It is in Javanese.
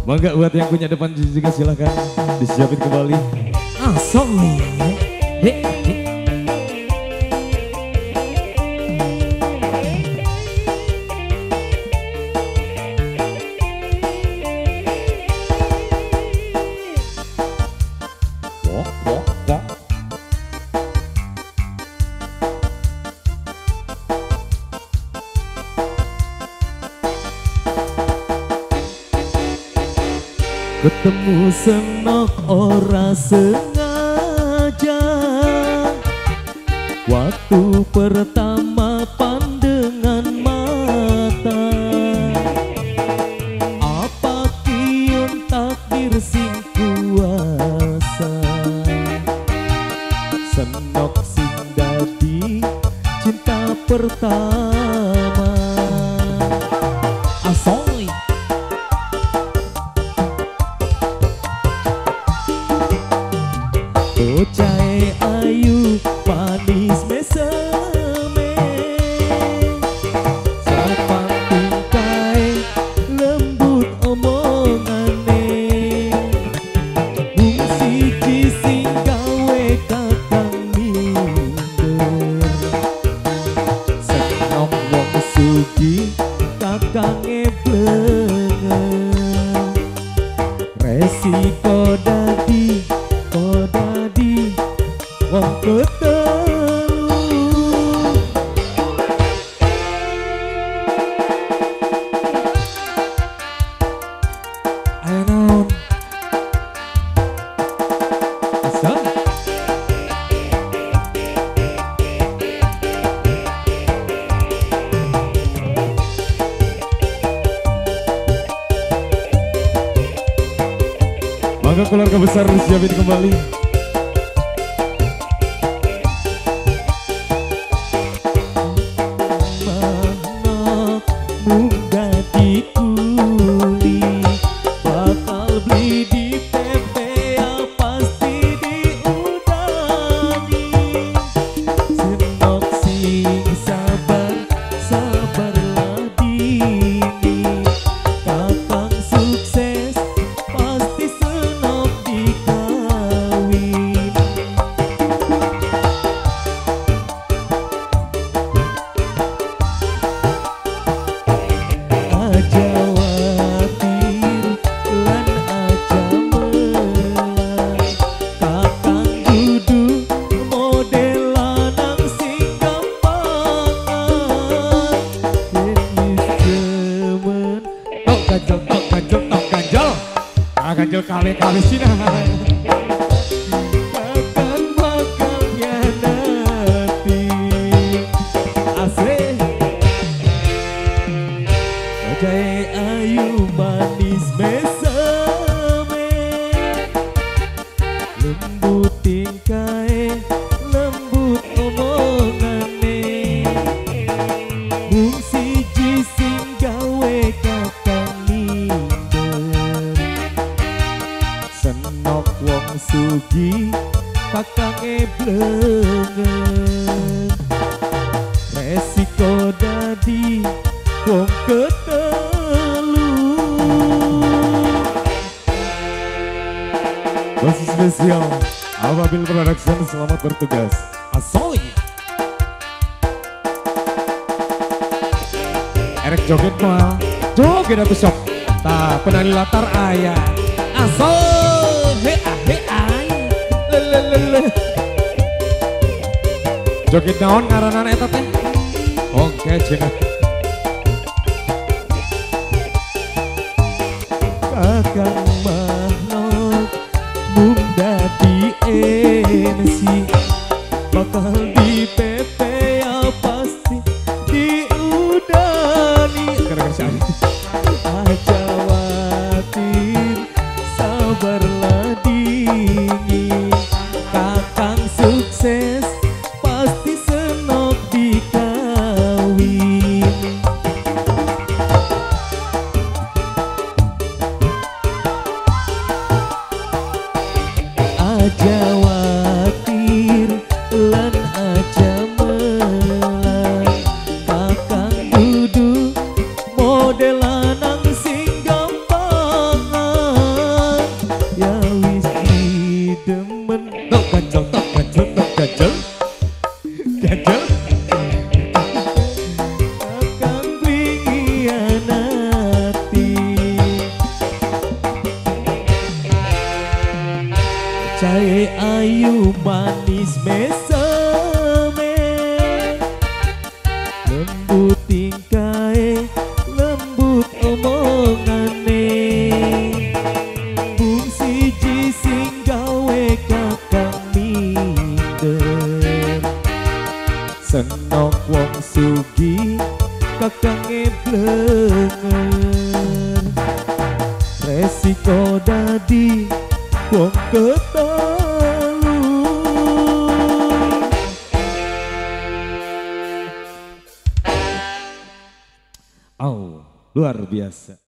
Mangga buat yang punya depan juga silahkan disiapin kembali. Asoy. Ketemu senok ora sengaja, waktu pertama pandangan mata. Apa kiun takdir sing kuasa, senok sing dadi cinta pertama. Asoy. Bocahe ayu manis meseme, sopan tingkahe lembut omongane, mung siji sing gawe kakang minder, senok wong sugih kakange blenger. Resiko dadi wong ketelu. Ayo naon. Asal. Maka keluarga besar disiapin kembali. Munggah dikuli, bakal beli di PPA pasti diudani. Senok sing sabar, sabarlah dini, kakang sukses pasti senok dikawin. Aja watir lan aja melang, kakang dudu model lanang sing gampangan. Yen wis jemen tok ganjel, tok ganjel, tok ganjel. Ah ganjel kali-kali sina. Kakang bakal nyanati. Asik. Bocahe ayu manis meseme, lembut tingkahe, lembut omongane, mung siji sing gawe kakang minder, senok wong sugih kakange blenger. Resiko dadi wong ketelu. Masih spesial Ababil Production, selamat bertugas. Asoy. Erek joget mah, joget aku sok. Tah penali latar ayah. Asoy, he ah he ay. Lelelele. Joget naon ngaranana eta teh? Oke, cenah. Kakang Mahnok mung dadi MC, bakal di PPA pasti diudani. Gara-gara si Adi. Aja watir, sabarlah dingin, kakang sukses pasti senok dikawin. Aja watir lan aja melang, kakang dudu model lanang sing gampangan. Tingkae ayu manis meseme, lembut tingkae, lembut omongane. Mung siji sing gawe kakang minder, senok wong sugih kakange blenger. Resiko dadi wong ketelu. Oh, luar biasa.